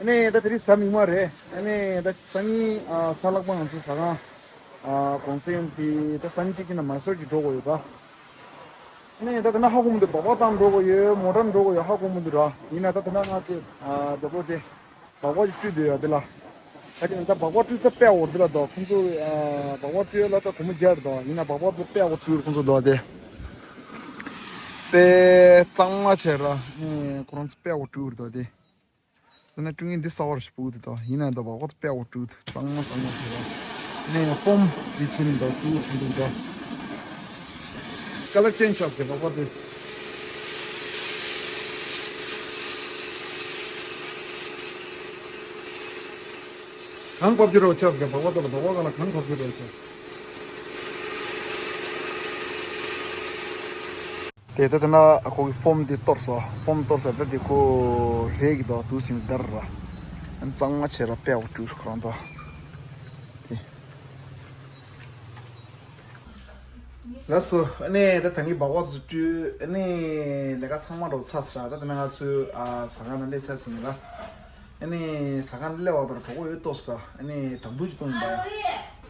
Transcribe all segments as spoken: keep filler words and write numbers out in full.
ནས་ད་དེ་རིང་གཟའ་མིག་དམར་རེད། ཨ་ནས་ད་སང་ཉིན་ཨ་གཟའ་ལྷག་པ་ང་ཚོ་ཟ་ཁང་ཨ་གུང་སེང་དེ་ད་སང་ཉིན་གཅིག་གི་ནང་མ་སོར་གྱི་འགྲོ་དགོས་ཡོད་པ། ཨ་ནས་ད་དེ་ན་ཧ་གོ་མི་འདུག་སྦག་སྦག་བཏང་འགྲོ་དགོས་ཡོད། མོ་ཊ་འགྲོ་དགོས་ཡོད། ཧ་གོ་མི་འདུག་ར། ཡིན་ན་ད་དེ་ན་ང་ཚོས་ཨ་རྡོ་པོ་དེ་སྦག་སྦག་ཅིག་བཀྲུས་བསྡད་ཡོད་དེ་ལ། ད་དེ་ན་ད་སྦག་སྦག་བཀྲུས་ས་དཔེ་འོར་དེ་ལ་དོ། ཁོང་ཚོ་ཨ་སྦག་སྦག་བཀྲུས་ཡོད་ལ་ད་དུ་མོ་རྒྱག་རེད་དོ། ཡིན་ན་སྦག་སྦག་དེ་དཔེ་འོར་བཀྲུས་ཁོང་ཚོ་དོ་དེ། དཔེ་གཙང་མ་བྱས་ར། ཨ་ནས་ཁོ་རང་ཚོ་དཔེ་འོར་བཀྲུས་རེད་དོ་དེ། དེ་ན་ཀྲུང་ཡིན་འདི་གསར་པ་རེད་ཞིག་སྤུ་གུ་དེ་དང་ཡིན་ན་འདི་སྦག་སྦག་དཔེ་འོ་སྤྲུག་དེ་གཙང་མ་གཙང་མ་དེ་དང་། ནས་ཕོམ་འདི་ཚོ་ནི་འདི་སྤུ་གུ་ཚོ་འདི་འདྲ། ཀ་ལར་ཅེན་ཇི་ཆགས་ཀྱི་སྦག་སྦག་དེ། གང་བབས་ཀྱི་རོ་ཆགས་ཀྱི་སྦག་སྦག་དེ་ལ་སྦག་སྦག་ག་ལ་གང་བབས་ཀྱི་རོ་ཆགས། དེ་ལྟ་དེ་ན་ཁོ་གི་ཕོམ་དེ་གཏོར་སོ། ཕོམ་གཏོར་སོ་ད་དེ་ཁོ་རེད་ཀྱི་དོ་དུ་སིང་དར་ར། གཙང་མ་བྱས་ར་དཔེ་འོ་སྤྲུག་ཁོ་རང་དོ། དེ། ལགས་སོ། ཨ་ནི་ད་ད་ངའི་སྦག་སྦག་ཚོ་སྤྲུག་ཨ་ནི་ལས་ཀ་ཚང་མ་འགྲོ་ཚར་སོང་ར། ད་དེ་ན་ང་ཚོས་ཨ་ཟ་ཁང་ནང་སླེབས་ཚར་སོང་ཡིན་ལ། ཨ་ནི་ཟ་ཁང་སླེབས་པ་དང་གྲོགས་པོ་ཡོད་ཏོག་ཙམ་དང་ཨ་ནི་དྲང་ཐུག་ཅིག་གཏོང་ཡིན་པ།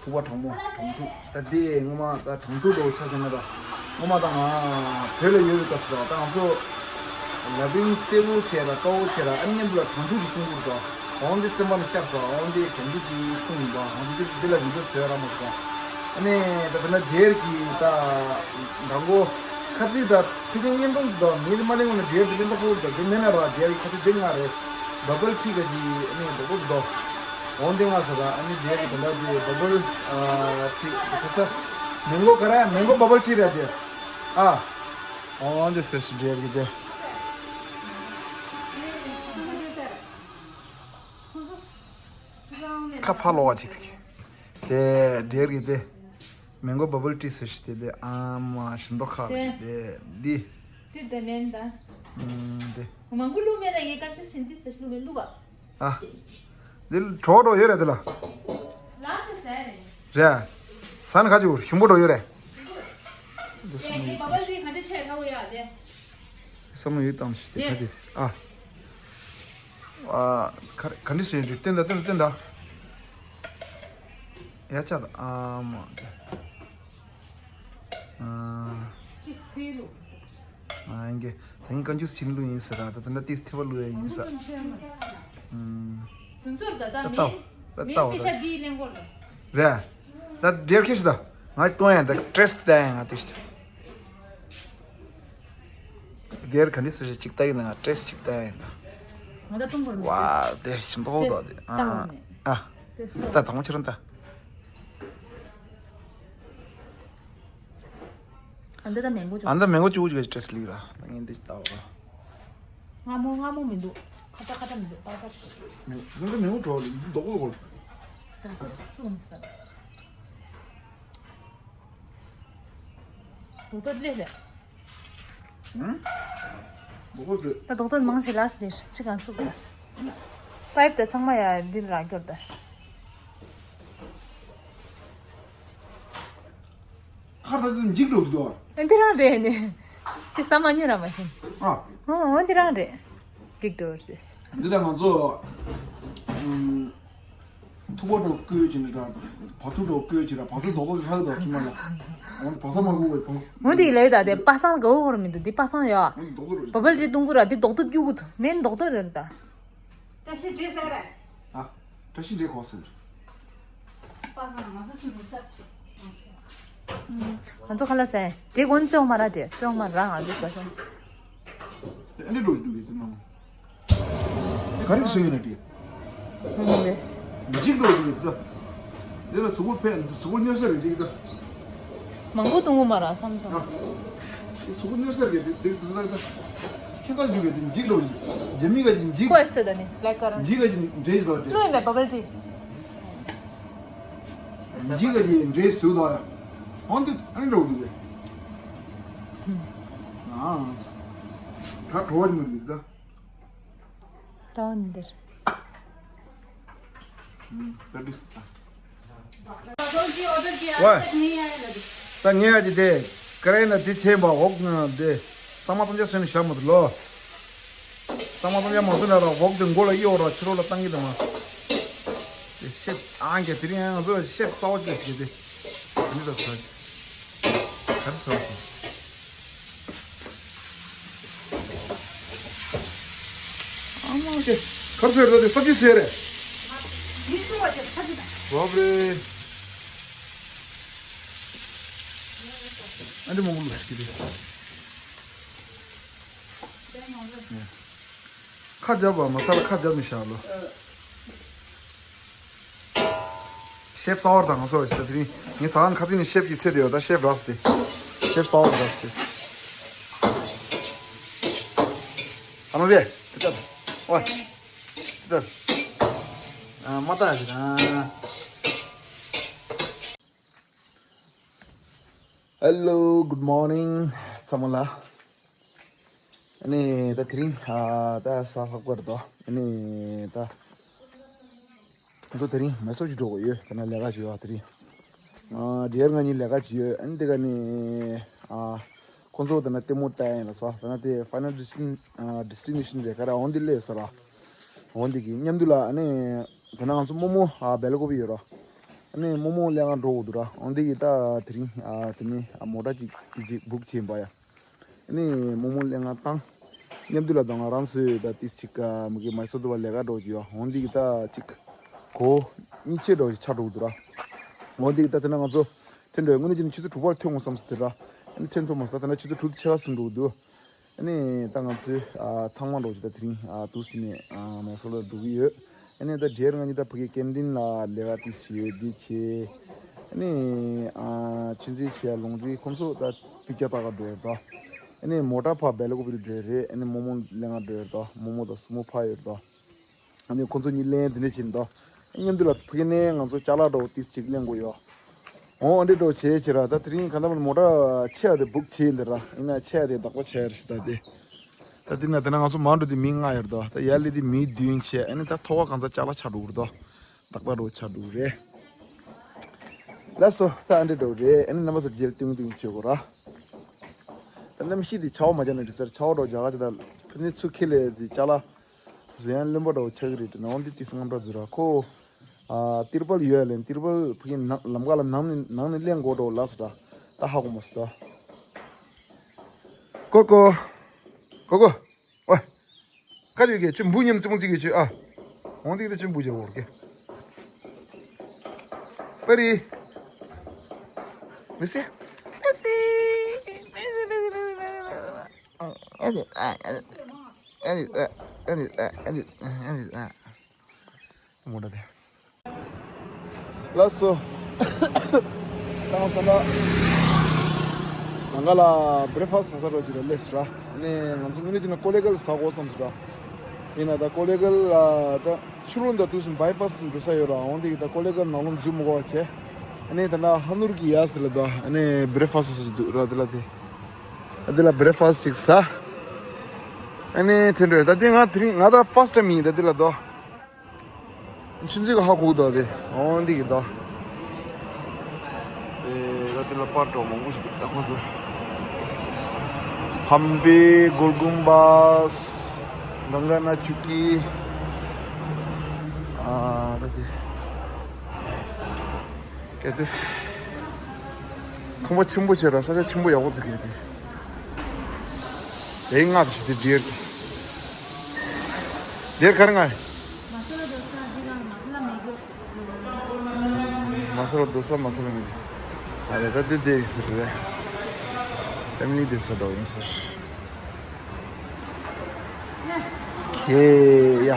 ཐུག་པ་གྲང་མོ་གྲང་ཐུག་ད་དེ་ངོ་མ་ད་གྲང་ཐུག་འགྲོ་ཆ་ཟེར་ན་ད་ངོ་མ་ད་ང་བོད་ལ་ཡོད་པའི་སྐབས་སུ་ད་ང་ཚོ་ལ་བིང་སེར་པོ་བྱས་ད་དཀར་པོ་བྱས་ད་ཨ་མཉམ་དུ་ལ་གྲང་ཐུག་ཅིག་གཏོང་དགོས་ད། འོང་དེ་སེམས་པ་ནས་བཅག་སོང་། འོང་དེ་གྲང་ཐུག་ཅིག་གཏོང་ཡིན་པ། འོང་དེ་འདི་ལ་ཡིན་ཚུལ་བཟོས་ར་མ་སོང་། ཨ་ནི་ད་དེ་ན་རྒྱལ་གྱི་ད་མདང་དགོང་ཁ་རྩིས་ད་ཕ་གི་བརྙན་ཐུང་དུ་མི་དེ་མ་ལེན་གོང་ལ་རྒྱལ་དེ་ལེན་ད་ཕོ་ད་དེ་མེད་ན་ར་རྒྱལ་ཁ་རྩིས་དེ་ང་རེད། བ་བལ་ཊི་ག་ཅི་ཨ་ནི་འགྲོ་གོ་འདུག་འོང་དེ་ང་ཟེར་ར། ཨ་ནི་རྒྱལ་གྱི་དེ་འདྲ་དེ་བ་བལ་ཊི་དེ་ཁ་ས་མེང་གོ་ག་ར་མེང་གོ་བ་བལ་ཊི་ར་དེ། ཨ་འོང་དེ་ཟེར་ཞིག་རྒྱལ་གྱི་དེ། ཁ་ཕར་ལོག་བ་ཅིག་ཐུག་གི། དེ་འདྲེར་གི་དེ། མེང་གོ་བ་བལ་ཊི་ཟེར་ཞིག་དེ་དེ་ཨ་མ་ཞིམ་མདོག་ཁ་གི་དེ་འདི། དེ་དེ་མེན་ད། ཨུམ་དེ། མང་པོ་བླུགས་མེད་ན་ངས་སྐམ་ཆུ་ཟིན་དེ་ཟེར་བླུགས་མེད་བླུགས་པ། ཨ། འདི་གྲོགས་གྲོགས་ཡོད་རེད་དེ་ལ། ལག་ཏུ་ཟ་རེད། རེད། ཟ་ན་ཁ་ཅིག་ཞིམ་པོ་གྲོགས་ཡོད་རེད། དེ་ཡ་ངའི་བ་བལ་ཊི་ག་འདྲ་ཆེ་ཁ་བོ་ཡ་དེ། བསམ་བློ་ཡོད་དམ་ཞིག་དེ་ཁ་ཅིག་ཨ། ཨ། ག་ག་འདྲ་ཞིག་རེད། བསྟན་ད་བསྟན་ད་བསྟན་ད། ཡ་ཆ་ད་ཨ་མ། ཨ། ཨ་ཡིན་གྱི། ད་ངས་བཀའ་འགྱུར་ཕྱིན་ལུགས་ཡིན་ཟེར་ར། ད་ད་ལྟ་ཏིས་ཐེ་བ་ལུས་ཡ་ཡིན་ས། ཨུམ། དུ་ཚོར་ད་ད་ད་མེ་ལྟ་བ་མེ་ད་ལྟ་བ་པེ་ཤ་ད་འདིའི་གླེང་སྐོར་ད། རེད། ད་འདྲེར་ཁེ་ཤི་ད། ང་གཏོང་ཡ་ད་ཀྲེས་ད་ཡ་ང་ཏིས་ད། སྒེར་ག་འདྲ་སུ་ཞིག་ཅིག་ལྟ་ཡིན་ན་ང་ཀྲེས་ཅིག་ལྟ་ཡིན་ད། ང་ད་གཏོང་དགོས་མེད། ཝ་དེ་ཞིམ་མདོག་ཁ་པོ་འདུག་དེ་ཨ་ཨ། ད་དང་པོ་ཁྱེད་རང་ལྟ། ཨ་འདི་ད་མེང་གོ་ཅོ། ཨ་འདི་མེང་གོ་ཅོ་ཅིག་ཀྲེས་ལིག་ར། ད་ངས་འདི་ལྟ་བ། སྔ་མོ་སྔ་མོ་མི་འདུག་ཁ་ཏ་ཁ་ཏ་མི་འདུག་ཏག་ཏག་ཞིག་མེང་གོ་མེང་གོ་ཅོ་མདོག་ཁ་པོ་འདུག་ད་ད་བཙུམ་ས། རྡོག་ཏོ་ལས་རེད། ཨང་། རྡོག་ཏོ་ལས། ད་རྡོག་ཏོ་མང་ཆེ་ལ་སྟེར་ཅི་གང་བཙུགས་ལ། པའིབ་དེ་ཚང་མ་ཡ་འདི་ལ་རག་གྱུར་ད། ཁར་ད་ཚོད་འཇིག་འགྲོ་གི་འདུག་ཨ་འདི་རང་རེད་ནི། དེ་ས་མ་ཉོ་ར་མ་ཤེས། ཨ། ཨོ་འདི་རང་རེད། འཇིག་འགྲོ་རེད། འདི་ད་ང་ཚོ། ཨུམ། ཐུག་པ་འགྲོ་བསྐོལ་གྱི་ནི་འདྲ། བ་ཐུག་འགྲོ་བསྐོལ་གྱི་ར་བ་ཚོ་རྡོག་རྡོག་ཧ་གི་འདུག་ཅི་མ་ལ། འོན་བ་ཚོ་མ་གུ་བའི་བ། འོན་ཏེ་ལས་ད་དེ་པ་སངས་ག་འོ་ཧོར་མི་འདུག་འདི་པ་སངས་ཡོད། འོན་རྡོག་རྡོག་རེད། བ་བལ་ཅི་ཏུང་གུ་ར་འདི་རྡོག་ཏུ་གཡུག་གུ་ཐུ་མེན་རྡོག་ཏུ་རེད་ད། བཀྲ་ཤིས་བདེ་ཟེར་རེད། ཨ། བཀྲ་ཤིས་བདེ་གོ་ཟེར། པ་སངས་ང་ཚོ་ཆུ་མི་ཟ། ང་ཚོ་ཁ་ལ་ཟས་དེ་གོན་ཅོག་མ་ར་དེ་ཅོག་མ་ར་ང་ཚོ་ཟ་ཤོང་། ཨ་འདི་འགྲོ་འདུག་གི་ཟེར་ན། འདི་ག་རེ་བཟོས་ཡོད་ན་དྲིས། ཧུམ་རེད། འཇིག་འགྲོ་འདུག་ཟེར། འདི་ལ་གཟུགས་པོ་ཕན་གཟུགས་པོ་གནོད་ས་རེད་འདི་ད། མང་པོ་གཏོང་གི་མ་ར་བསམ་བསམ། ཨ། འདི་གཟུགས་པོ་གནོད་ས་རེད་འདི་འདི་འདི་ད་ད། ཁྱེད་ལྟར་འཇིག་གི་འདི་འཇིག་འགྲོ་འདི། རྒྱ་མི་ག་ཅིག་འཇིག་ཁོ་ཨེ་ཤི་ད་ནི་ལེགས་ཀར། འཇིག་ག་ཅིག་འདྲེས་ཟ་རེད། ལོས་མེད་པ་པར་ཏི། འཇིག་ག་ཅིག་འདྲེས་ཟོས་ད་ཡ། འོན་ཏེ་ཨ་ནི་འགྲོ་འདུག་གི། ཨ། ད་གྲོ་བ་མི་འདུག་ད། ད་འདིར། ད་འདི་ས། ཝ། ད་ངས་ཡ་ཅི་དེ་ཀ་རེ་ན་དེ་ཆེན་པ་འོག་ན་དེ་ས་མ་གཏོང་ཆ་སོན་ནས་བཞག་མ་ཐུབ་ལོ། ཚང་མ་ཚང་མ་མ་ཟོས་ན་ར་འོག་དེ་མགོ་ལ་གཡོག་ར་ཕྱི་རོལ་ལ་བཏང་གི་དང་མ། དེ་ཤེབ་ཨང་གི་དེ་རིང་ང་ཚོ་ཤེབ་གསར་པ་ཅིག་བྱས་ཏེ། ཨ་ནི་ད་ཚར་ག་རེ་ཟ་བ་ཞིག་ཨ་མ་ཀེ། གར་སོ་ཡར་ད་དེ་ས་བཅུད་ཚོས་རེད། བབ་རེད། ཨ་འདི་མོ་མོ་ལུག་ཤི་དེ། ཁ་རྒྱབ་པ་མ་ས་ལ་ཁ་རྒྱབ་མི་ཤ་ལོ། ཤེབ་གསར་པ་དང་ང་ཚོ་ད་དེ་རིང་ངའི་ཟ་ཁང་ཁ་ཚིག་ནས་ཤེབ་ཀྱི་ཚེ་དེ་ཡོད་ད། ཤེབ་རགས་ཏེ། ཤེབ་གསར་པ་རགས་ཏེ། ཨ་ནོ་རེད། དེ་ལྟར། ཨོ། དེ་ལྟར། ཨ་མ་ལྟ་ཞིག་ཨ། Hello, good morning. ཚང་མ་ལ། ཨ་ནི་ད་དེ་རིང་ཨ་ད་གཟའ་ལྷག་པ་རེད་དོ། ཨ་ནི་ད་ང་ཚོ་དེ་རིང་མེ་སོར་ཅིག་འགྲོ་དགོས་ཡོད། དེ་ན་ལས་ཀ་ཅིག་ཡོད། དེ་རིང་ཨ་ཌི་ཡར་ང་གཉིས་ལས་ཀ་ཅིག་ཡོད། ཨ་ནི་དེ་ག་ནི་ཨ་ཁོང་ཚོ་དེ་ན་ལྟད་མོ་ལྟ་ཡིན་ལ་སོ། དེ་ན་དེ་ཕའི་ནལ་ཌི་སི་ཊི་ཨ་ཌི་སི་ཊི་ནེ་ཤན་རེད། ག་རེ་འོང་དེ་སླེབས་ས་ར། འོང་དེ་གི་མཉམ་དུ་ལ་ཨ་ནི་དེ་ན་ང་ཚོ་རྨོ་མོ་ཨ་སྦེལ་ཀོབ་ཡོད་ར། ཨ་ནི་རྨོ་མོ་ལས་ཀ་འགྲོ་དགོས་འདུག་ར། འོང་དེ་གི་ད་དེ་རིང་ཨ་དེ་ནི་ཨ་མོ་ཊ་ཅིག་གི་ཅིག་བུག་བྱས་ཡིན་པ་ཡ། ཨ་ནི་རྨོ་མོ་ལས་ཀ་བཏང་། མཉམ་དུ་ལ་ད་ང་རང་ཚོའི་ད་ཏིས་ཅིག་ཨ་མི་གི་མེ་སོར་དུ་བ་ལས་ཀ་འགྲོ་གི་ཡོད། འོང་དེ་གི་ད་ཅིག་གོ་གཉིས་ཆེ་འགྲོ་ཆ་འགྲོ་གི་འདུག་ར། འོང་དེ་གི་ད་དེ་ན་ང་ཚོ་དེ་འདྲ་དངོས་གནས་ཅི་ནས་ཆུ་ཚོད་དྲུག་པར་ཐོན་དགོས་བསམ་སོང་དེ་ར། ཨ་ནི་ཐོན་ཐུབ་མ་སོང་། ད་དེ་ན་ཆུ་ཚོད་དྲུག་ཕྱེད་ཀ་ཟིན་འགྲོ་གི་འདུག་ཨ་ནི་ད་ང་ཚོས་ཨ་ཚང་མ་འགྲོ་ཆུ་ད་དེ་རིང་ཨ་དུས་ནས་ཨ་མེ་སོར་ལ་འགྲོ་གི་ཡོད། ཨ་ནི་ད་ཌི་ཡར་ང་གཉིས་ད་ཕ་གི་ཀེན་ཊིན་ལ་ལས་ཀ་ཏིས་བྱས་འདི་བྱས། ཨ་ནི་ཨ་ཆུ་འཛིན་བྱས་ལོང་འཛིན་ཁོང་ཚོ་ད་པི་ཀ་ཏག་ག་འགྲོ་ཡོད་ད། ཨ་ནི་མོ་ཊ་ཕ་སྦེལ་ཀོབ་འགྲོ་རེད། ཨ་ནི་རྨོ་མོ་ལས་ཀ་འགྲོ་ཡོད་ད། རྨོ་མོ་དང་སྲུ་མོ་ཕ་ཡོད་ད། ཨ་ནི་ཁོང་ཚོ་གཉིས་ལེན་དེ་འདྲ་བྱེད་འདུག་མཉམ་དུ་ལ་ཕ་གི་ནས་ང་ཚོ་ཅ་ལག་འདྲ་བོ་ཏིས་ཅིག་ལེན་དགོས་ཡོད། འོ་ཨ་འདྲ་འདྲ་བོ་བྱས་བྱས་ར། ད་དེ་རིང་ག་ད་མོ་ཊ་ཆེ་བ་དེ་བུག་བྱས་འདི་ར། ཡིན་ན་ཆེ་བ་དེ་བདག་པོ་བྱས་ར་ཞིག་ད་དེ། ད་དེ་ན་དེ་ན་ང་ཚོ་མ་འགྲོ་དེ་མི་ལྔ་ཡོད་ར་དོ། ད་ཡར་ལི་དེ་མི་བདུན་བྱས། ཨ་ནི་ད་ཐོག་ཁ་གང་ཚ་ཅ་ལག་ཆ་འགྲོ་གི་ར་དོ། བདག་པ་འགྲོ་ཆ་འགྲོ་རེད། ལགས་སོ། ད་ཨ་འདྲ་འདྲ་བོ་རེད། ཨ་ནི་རྣམ་པ་ཚོ་རྗེས་ལ་ཏིང་ཏིང་བྱེད་དགོས་ར། ད་གནམ་གཤིས་དེ་ཆར་པ་མ་རྒྱག་ན་འགྲིག་ས་རེད། ཆར་པ་འདྲ་བོ་རྒྱག་ག་ཅིག་ད་ཕ་ནི་ཚུར་ཁྱེར་ལས་དེ་ཅ་ལག་བཟོ་ཡང་རློན་པ་འདྲ་བོ་ཆགས་ཀྱི་རེད། ནང་འདི་ཏི་སི་ངམ་འདྲ་འཛུལ་ར་ཁོ། ཨ་ཏིར་པལ་ཡོད་ལེན། ཏིར་པལ་ཕ་གི་ནང་ལམ་ཁ་ལ་ནང་ནས་ནང་ནས་ལེན་དགོས་འགྲོ་ལ་སོ་ད། ད་ཧ་གོ་མ་སོ་ད། ཀོ་ཀོ། ཀོ་ཀོ། ཨོ། ཀ་ཅིག་གེ་ཆུ་འབུ་ཉམས་ཙི་མོ་ཙི་གེ་ཆུ་ཨ། འོང་ཏིག་ཏི་ཆུ་འབུ་ཇ་འོར་གེ། པ་རི། མི་སེ། མི་སེ། མོ་ད་དེ། ལགས་སོ། ད་ང་ཚོ་ལ། ནང་ག་ལ་བྷི་རེག་ཕ་སི་ཟ་ས་འགྲོ་རྒྱུ་རེད་ལེས་ར། ཨ་ནི་ང་ཚོ་དངོས་གནས་བྱས་ན་ཀོ་ལེ་གལ་ཟ་དགོས་བསམ་སོང་ར། ཡིན་ན་ད་ཀོ་ལེ་གལ་ལ་ད་ཆུ་ལོན་ད་དུས་སུ་བྷའི་ཕ་སི་འགྲོ་ས་ཡོད་ར། འོང་དེ་གི་ད་ཀོ་ལེ་གལ་ནང་ལོགས་འཛུལ་མི་དགོས་པ་བྱས། ཨ་ནི་ད་ན་ཧ་ནུར་གི་ཡ་ཟེར་ལ་ད་ཨ་ནི་བྷི་རེག་ཕ་སི་ཟ་ས་ཅིག་འདུག་ར། དེ་ལ་དེ། ཨ་དེ་ལ་བྷི་རེག་ཕ་སི་ཅིག་ཟ། ཨ་ནི་དེ་འདྲ་ད་དེ་ང་དེ་རིང་ང་ད་ཕར་སི་ཊ་ཡིམ་ཡིན་ད་དེ་ལ་ད། ཆུ་འཛིན་ག་ཧ་གོ་གི་འདུག་དེ། འོ་འདི་གི་འདུག་ཨེ་ད་དེ་ལ་པར་འདྲ་བོ་མང་པོ་ཞིག་འདུག་ད་ཁོ་ཚོ། ཧམ་པི། གོལ་གུམ་བཱས། གངྒཱ་ན་ཆུ་ཀི། ཨ་ད་དེ། གལ་ཏེ། ཁང་པ་ཆེན་པོ་བྱས་ར་ས་ཆ་ཆེན་པོ་ཡག་པོ་འདུག་གལ་ཏེ། དེ་ང་དེ་ཞིག་དེ་ཌི་ཡར་གི། ཌི་ཡར་ག་རེ་ང་། མ་ས་ལ་དོ་ས་མ་ས་ལ་མི་གི། ཨ་རེ་ད་དེ་དེ་ཡིན་ཟེར་རེད། ཕེ་མི་ལི་དེ་ས་འགྲོ་ཡིན་ཟེར། ཁེ་ཡ།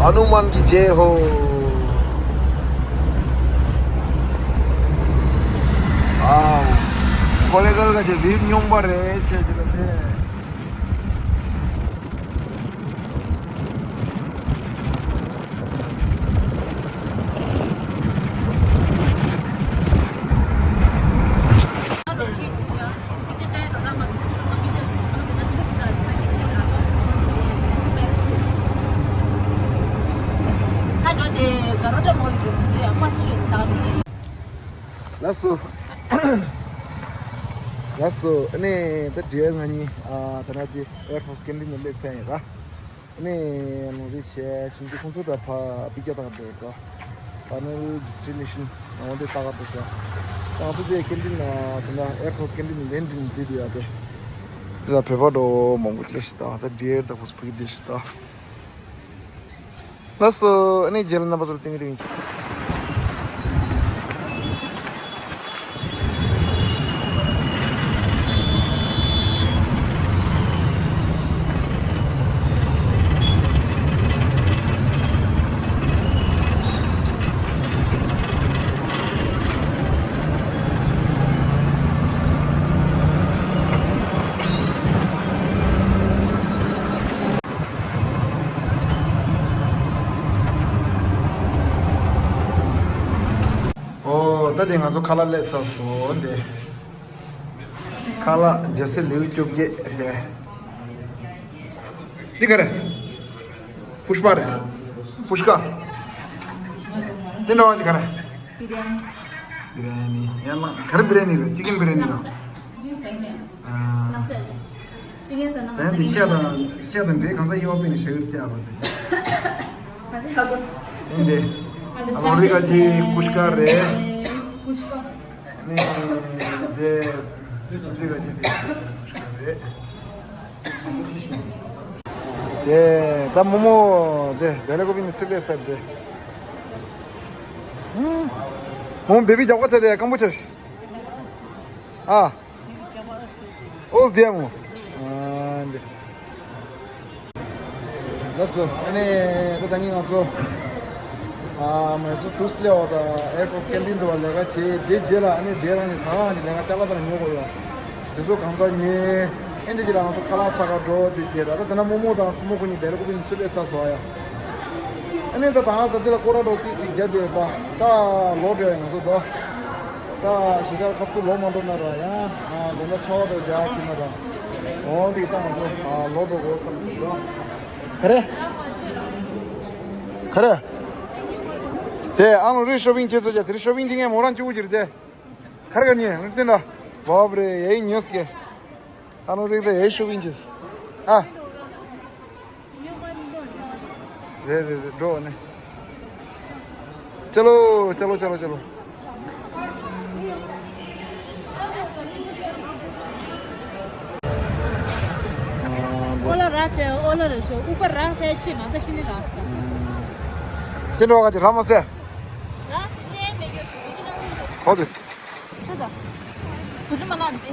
ཧ་ནུ་མན་གྱི་ཇེ་ཧོ། ཨའོ། ཀོ་ལེ་གལ་ག་ཅེ་བིབ་ཉུང་པ་རེད་ཅེ་ཅེ་ལ་ཕེ། ལགས་སོ། ལགས་སོ། ཨ་ནི་ད་འདྲེ་ང་གཉིས་ཨ་ད་ན་དེ་ཨེར་ཕོར་སི་ཀེན་ཊིན་ནང་སླེབས་ཚར་ཡིན་ར། ཨ་ནི་ལོ་རེ་བྱས་ཕྱིན་ཅི་ཁོང་ཚོ་ད་ཕ་པི་ཀ་ཏག་འགྲོ་ཡོད་དོ། ཕའི་ནལ་ཌི་སི་ཊི་ནེ་ཤན་ནང་དེ་ཏག་འགྲོ་ཤག་ང་ཚོ་དེ་ཀེན་ཊིན་ཨ་ད་ན་ཨེར་ཕོར་སི་ཀེན་ཊིན་ལེན་དྲིན་དེ་དུ་ཡ་དེ། དེ་ལ་བོད་པ་འགྲོ་མང་པོ་སླེབས་ཤག་ད་འདྲེ་ད་ཁོ་སི་ཕ་གི་དེ་ཤག་ད། ལགས་སོ། ཨ་ནི་རྗེས་ལ་རྣམ་པ་ཚོར་བསྟན་གྱི་རིང་། ཨོ། ད་དེ་ང་ཚོ་ཁ་ལག་སླེབས་ཚར་སོང་། དེ་ཁ་ལག་རྒྱལ་སྲས་ལེའུ་བཅོ་བརྒྱད་དེ། འདི་ག་རེ། པུཤ་པ་རེད། པུཤ་ཀ་དེ་འདྲ་བ་ཞིག་ག་རེ། བི་རི་ཡ་ནི། བི་རི་ཡ་ནི། ཡང་ན་ག་རེ་བི་རི་ཡ་ནི་རེད། ཅི་ཀན་བི་རི་ཡ་ནི་རེད། ཨ། དེ་ནི་ཤ་དང་ཤ་དང་འབྲས་གང་ས་ཡོད་པའི་ནི་ཤ་ཡོད་བལྟས་པ་དེ། ཨ་དེ་ཧ་གོ། ཨིན་དེ། ཨ་ལོ་རི་ག་ཅི་ཀུཤ་ཀ་རེད། ཀུཤ་ཀ། ནི་དེ་རི་ག་ཅི་དེ་ཀུཤ་ཀ་རེད། དེ་ད་མོ་མོ་དེ་བེ་ལ་ཀོ་པི་ནི་སི་ལེ་སར་དེ། མོ་བེ་བི་རྒྱག་པ་ཆ་དེ་སྐམ་པོ་ཆ། ཨ། ཨོ་བདེ་མོ། ཨ་འདི། ལགས་སོ། ཨ་ནི་ད་ད་ནི་ང་ཚོ་ཨ་མེ་སོར་དུ་སླེབས་པ་དང་ཨེར་ཕོར་སི་ཀེན་ཊིན་དུ་བ་ལས་ཀ་བྱས་དེ་རྗེས་ལ་ཨ་ནི་འདྲེ་རང་གི་ཟ་ཁང་གི་ལས་ཀ་ཅ་ལག་དང་ཉོ་དགོས་ཡོད། དེ་ཚོ་གང་ག་ཉོས། ཨེ་འདི་རྗེས་ལ་ང་ཚོ་ཁ་ལག་ཟ་ག་འགྲོ་དེ་བྱས་ར། ད་ད་ན་རྨོ་མོ་དང་སྲུ་མོ་ཁོ་གཉིས་བེ་ལ་ཀོ་པི་ནི་སི་ལེ་སར་སོང་ཡ། ཨ་ནི་ད་ད་ང་ཚོ་འདི་ལ་སྐོར་ར་འགྲོ་དུས་ཅིག་རྒྱབ་དེ་ཡོད་པ། ད་ལོག་འགྲོ་ཡ་ང་ཚོ་ད། ད་ཞེ་དྲག་ཁ་ཐུག་ལོག་མ་འགྲོ་ན་ར་ཡང་ཨ་དགོང་དག་ཆར་པ་དང་རྒྱག་ཐུབ་ན་ར། འོ་འདི་ད་ང་ཚོ་ཨ་ལོག་འགྲོ་དགོས་བསམ་གྱི་འདུག་ག་རེ། ག་རེ། དེ་ཨ་ནུ་རི་ཤོ་པིང་བྱེད་ཚོ་ཅག་དེ་རི་ཤོ་པིང་བྱེད་མཁན་མོ་རང་གཅིག་པུ་གྱུར་ཏེ། ག་རེ་ག་ཉེ་ང་བསྟན་ད། བབ་རེ་ཡའི་ཉོས་ཀྱེ། ཨ་ནུ་རི་དེ་ཡའི་ཤོ་པིང་བྱེད། ཨ། རེད་རེད་རེད། འགྲོ་ནས། ཅ་ལོ་ཅ་ལོ་ཅ་ལོ་ཅ་ལོ། ཨོ་ལ་ར་ཚེ་ཨོ་ལ་ར་ཤོ་ཨུ་པ་ར་སེ་ཅི་མ་ད་ཤི་ནི་ར་སྟ། དེ་འགྲོ་ག་ཅི་ར་མ་སེ། ར་སེ་མེ་ཡོད་ཅི་ཅི་ན་ཨུ་ཡོད། ཧོ་དེ། ད་ད། བུ་ཆུ་མ་ལག་འདི།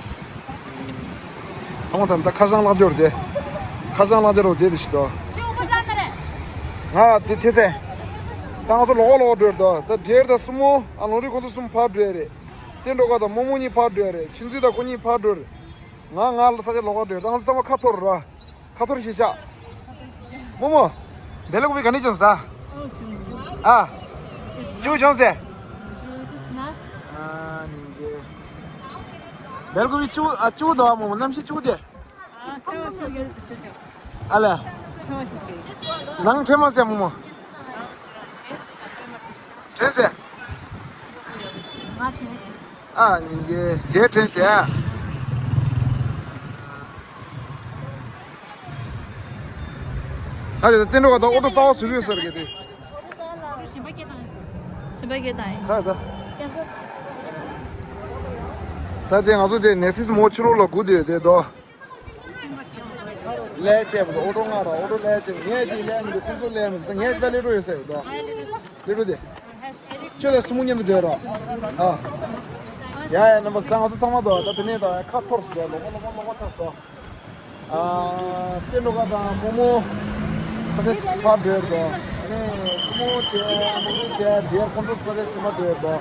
ཚང་མ་ད་ད་ཁ་བྱང་ལག་འབྱོར་དེ། ཁ་བྱང་ལག་འབྱོར་དེ་དེ་ཤི་དོ། ལེའུ་པ་ལ་མ་རེད། ང་དེ་ཆེ་སེ། ད་ང་ཚོ་ལོག་ལོག་འགྲོ་དོ། ད་འདྲེར་ད་སྲུ་མོ་ཨ་ལོ་རི་ཁོ་ཚོ་གསུམ་ཕར་འགྲོ་རེད། དེ་འགྲོ་ག་ད་རྨོ་མོ་གཉིས་ཕར་འགྲོ་རེད། ཆུན་ཚི་ད་ཁོ་གཉིས་ཕར་འགྲོ་རེད། ང་ང་ལ་ས་ཆ་ལོག་འགྲོ་རེད། ད་ང་ཚོ་ཚང་མ་ཁ་འཐོར་ར། ཁ་ཐོར་ཞེས་བྱ། རྨོ་མོ། བེ་ལ་ཀོ་པི་ག་ནས་བྱུང་ས། ཨ། ཅུ་བྱུང་ཟེ། ཨ་ནི་འདི། བེ་ལ་ཀོ་པི་ཅུ་ཨ་ཅུ་དོ་རྨོ་མོ་གནམ་གཤིས་ཅུ་དེ། ཨ་ལ། ནང་ཁྲེ་མ་ཟེ་རྨོ་མོ། ཁྲེ་ཟེ། ཨ་ནི་འདི་དེ་ཁྲེ་ཟེ། ད་དེ་ད་བསྟན་འགྲོ་ག་ད་ཨོ་ཏོ་གསར་པ་བཟོ་གི་ཡོད་ས་རེད་གི་དེ། ཞིམ་པ་སྐྱེ་བཏང་ཡིན། ཁ་ད། ད་དེ་ང་ཚོ་དེ་ནེ་སིས་མོ་ཕྱི་ལོགས་ལ་སྒུག་བསྡད་ཡོད་དེ་དོ། ལས་བྱེད་པ་དང་ཨོ་ཏོ་ང་ར་ཨོ་ཏོ་ལས་བྱེད་པ་ངས་ཅིག་ལས་མི་འདུག་ཁོང་ཚོ་ལས་མི་འདུག་ངས་ཅིག་ད་ལས་འགྲོ་ཡོད་ས་ཡོད་དོ། ལས་འགྲོ་དེ། ཁྱོད་ལ་སྲུ་མོ་མཉམ་དུ་སྡོད་རོགས། ཨ། ཡ་ཡ་རྣམ་པ་ཚོ་ད་ང་ཚོ་ཚང་མ་དོ་ད་དེ་ནས་ད་ཁ་འཐོར་སོང་དོ། ལོག་པ་ལོག་པ་ལོག་པ་ཆགས་སོང་དོ། ཨ། བསྟན་འགྲོ་ག་དང་རྨོ་མོ་ས་ཆ་ཕར་སྡོད་དོ། ཨ་ནི་རྨོ་མོ་བྱས་རྨོ་མོ་བྱས་དེ་ཁོང་ཚོ་ས་ཆ་ཕྱི་མ་སྡོད་དོ།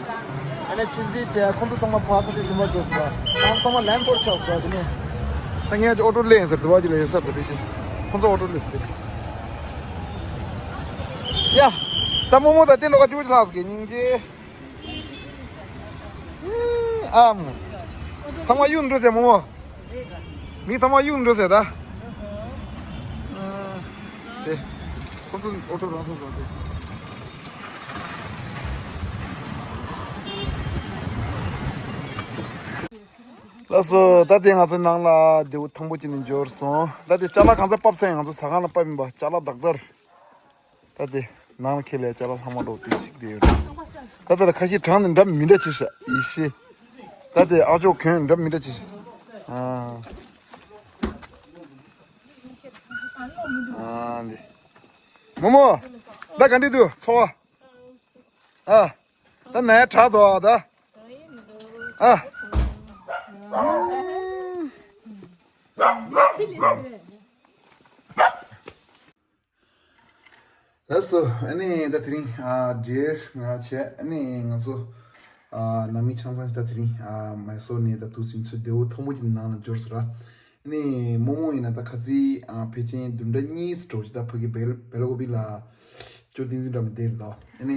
ཨ་ནི་ཆུན་ཚི་བྱས་ཁོང་ཚོ་ཚང་མ་ཕར་ས་ཆ་ཕྱི་མ་འགྲོ་སོང་དོ། ཁོང་ཚང་མ་ལན་འཐོར་ཆགས་སོང་དོ་དེ་ནས། ད་ངས་ཨོ་ཏོ་ལེན་ཟེར་དུ་བ་ཅི་ལ་ཡོད་ས་དེ་ཕལ་ཆེར་ཁོང་ཚོ་ཨོ་ཏོ་ལེན་ཟེར། ཡ། ད་རྨོ་མོ་དང་བསྟན་འགྲོ་ག་ཅི་བ་ཅི་ལགས་ཀྱི་སྙིང་རྗེ། ཨམ། ཚང་མ་གཡུག་འགྲོ་ཟེར་རྨོ་མོ། མི་ཚང་མ་གཡུག་འགྲོ་ཟེར་ད། དེ། ཁོ་ཚོ་ཨོ་ཏོ་རང་སོང་སོང་དེ། ལགས་སོ། ད་དེ་ང་ཚོ་ནང་ལ་རྡེའུ་མཐོན་པོ་ཅིག་ནས་འབྱོར་སོང་། ད་དེ་ཅ་ལག་གང་ཚ་ཕབ་ཚེ་ང་ཚོ་ཟ་ཁང་ལ་ཕབ་ཡིན་པ། ཅ་ལག་དག་དར། ད་དེ་ནང་ལ་ཁྱེར་ལས་ཅ་ལག་ལྷག་མ་འགྲོ་དེ་ཞིག་དེ་ཡོད་རེད། ད་དེ་ལ་ཁ་ཤས་གྲངས་ནི་འདྲ་མི་འདྲ་ཆེ་ཤག་ཡེ་ཤེས། ད་དེ་ཨ་ཅོ་གོན་འདྲ་མི་འདྲ་ཆེ་ཤག་ཨ། ཨ་འདི། མོ་མོ། ད་ག་འདྲ་འདུག་ཚོར་བ། ཨ། ད་ནས་དྲག་འདུག་ཨ་ད། ཨ། ལགས་སོ། ཨ་ནི་ད་དེ་རིང་ཨ་འབྲེལ་ང་བྱས། ཨ་ནི་ང་ཚོ་ཨ་ནང་མི་ཆང་ཚང་ཞིག་ད་དེ་རིང་ཨ་མེ་སོར་ནས་ད་དུས་ཚོད་ཚོད་རྡེའུ་མཐོན་པོ་ཅིག་ནང་ལ་འབྱོར་སོང་ར། ཨ་ནི་རྨོ་མོ་ཡིན་ན་ད་ཁ་རྩང་ཨ་ཕལ་ཆེར་བདུན་ཕྲག་གཉིས་འགྲོ་ཅིག་ད་ཕ་གི་བེལ་བེལ་ཀོབ་ལ་ཅོ་ཏིང་ཏིང་འདྲ་མི་བསྡད་རེད་དོ། ཨ་ནི་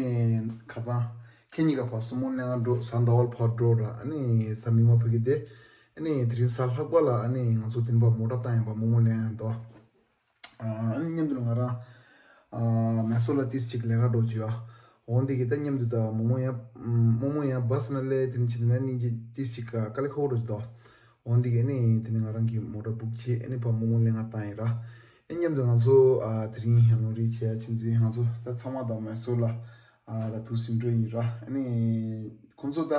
ཁ་སང་ཁེ་གཉིས་ཀ་ཕར་སྲུ་མོ་ལེན་ག་འགྲོ། གཟའ་ཟླ་བ་ལ་ཕར་འགྲོ་ར། ཨ་ནི་གཟའ་མིག་དམར་ཕ་གི་བསྡད། ཨ་ནི་དེ་རིང་གཟའ་ལྷག་པ་ལ་ཨ་ནི་ང་ཚོ་དེ་ནས་ཕར་མོ་ཊ་བཏང་ཡིན་པ། རྨོ་མོ་ལེན་ཡིན་དོ། ཨ་ནི་མཉམ་དུ་ང་རང་ཨ་མེ་སོར་ལ་ཏིས་ཅིག་ལས་ཀ་འགྲོ་རྒྱུ་ཡ། འོ་འདི་གི་ད་མཉམ་དུ་ད་རྨོ་མོ་ཡང་རྨོ་མོ་ཡང་བྷས་ནང་སླེབས། དེ་ནས་ཕྱིན་ནས་ནི་གི་ཏིས་ཅིག་དཀའ་ལས་ཁག་པོ་འགྲོ་རྒྱུ་དོ། འོ་འདི་གི་ཨ་ནི་དེ་ནས་ང་རང་གི་མོ་ཊ་བུག་བྱས། ཨ་ནི་ཕར་རྨོ་མོ་ལེན་ག་བཏང་ཡིན་ར། ཨ་མཉམ་དུ་ང་ཚོ་ཨ་དེ་རིང་ཡང་ལོ་རེ་བྱས་ཕྱིན་ཚེ་ང་ཚོ་ད་ཚང་མ་ད་མེ་སོར་ལ་ཨ་ད་དུས་ཚོད་འགྲོ་ཡིན་ར། ཨ་ནི་ཁོང་ཚོ་ད་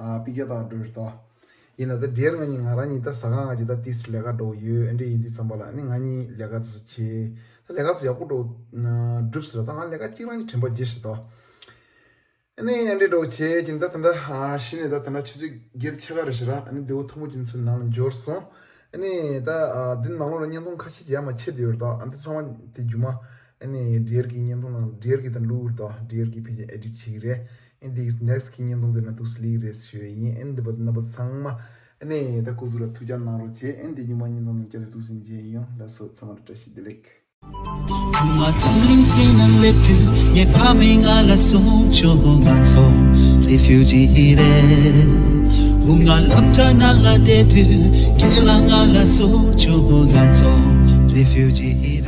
ཨ་པི་ཀ་ད་འགྲོ་རེད་དོ། ཡིན་ན་ད་འབྲེལ་ང་གཉིས་ང་རང་གཉིས་ད་ཟ་ཁང་ང་གཅིག་ད་ཏིས་ལས་ཀ་འགྲོ་ཡོད། ཨ་འདྲ་ཡིན་དུས་ཙམ་པ་ལ་ཨ་ནི་ང་གཉིས་ལས་ཀ་དེ་ཚོ་བྱས། ད་ལས་ཀ་ཚོ་ཡག་པོ་འགྲོ་གྲུབ་སོང་ར། ད་ང་ལས་ཀ་གཅིག་རང་གི་དྲན་པ་བརྗེད་ཤག་དོ། ཨ་ནི་ཨ་འདྲ་འགྲོ་བྱས་ཀྱིན་ད་ད་ལྟ་ཨ་གཞི་ནས་ད་ད་ལྟ་ཆུ་ཚོད་བརྒྱད་ཕྱེད་ཀ་རེད་ཤག་ར། ཨ་ནི་རྡེའུ་མཐོན་པོ་ཅན་ཚོའི་ནང་ལ་འབྱོར་སོང་། ཨ་ནི་ད་ཨ་འདི་ནང་ལོགས་ལ་བརྙན་ཐུང་ཁ་ཤས་ཀྱི་ཡར་མར་ཕྱེ་བསྡད་ཡོད་རེད་དོ། ཨ་འདི་ཚང་མ་དེ་རྒྱུ་མ་ཨ་ནི་འབྲེལ་གྱི་བརྙན་ཐུང་ནང་འབྲེལ་གྱི་ད་བླུགས་རེད་དོ། འབྲེལ་གྱི་ཕལ་ཆེར་ཨེ་ཌིཊ་བྱེད་ཀྱི་རེད། ཨ་འདི་ནེགསི་གི་བརྙན་ཐུང་དེ་ནང་འདུག་སེ་སླེབས་ཀྱི་རེད་ཞུ་ཡ་ཡིན། ཨ་འདི་བར་དུ་རྣམ་པ་ཚང་མ་ཨ་ནི་ད་སྐུ་གཟུགས་ལ་ཐུགས་ཅག་གནང་རོགས་བྱེད། ཨ་འདི་ཉི་མ་བརྙན་ཐུང་ནང་བསྐྱར་དུ་འདུག་སེ་མཇལ་ཡོང་། ལགས་སོ། ཚང་མ་ལ་བཀྲ་ཤིས་བདེ་ལེགས། བུ་ང་འཛམ་གླིང་སྟེང་ན་སླེབས་དུས་ངའི་ཕ་མས་ང་ལ་གསུངས་བྱུང་། ང་ཚོ་རི་ཕིའུ་ཇི་རེད། བུ་ང་སློབ་གྲྭ་ནང་ལ་བསྡད་དུས་ཁྱེད་ལ་ང་ལ་གསུངས་བྱུང་། ང་ཚོ་རི་ཕིའུ་ཇི་རེད།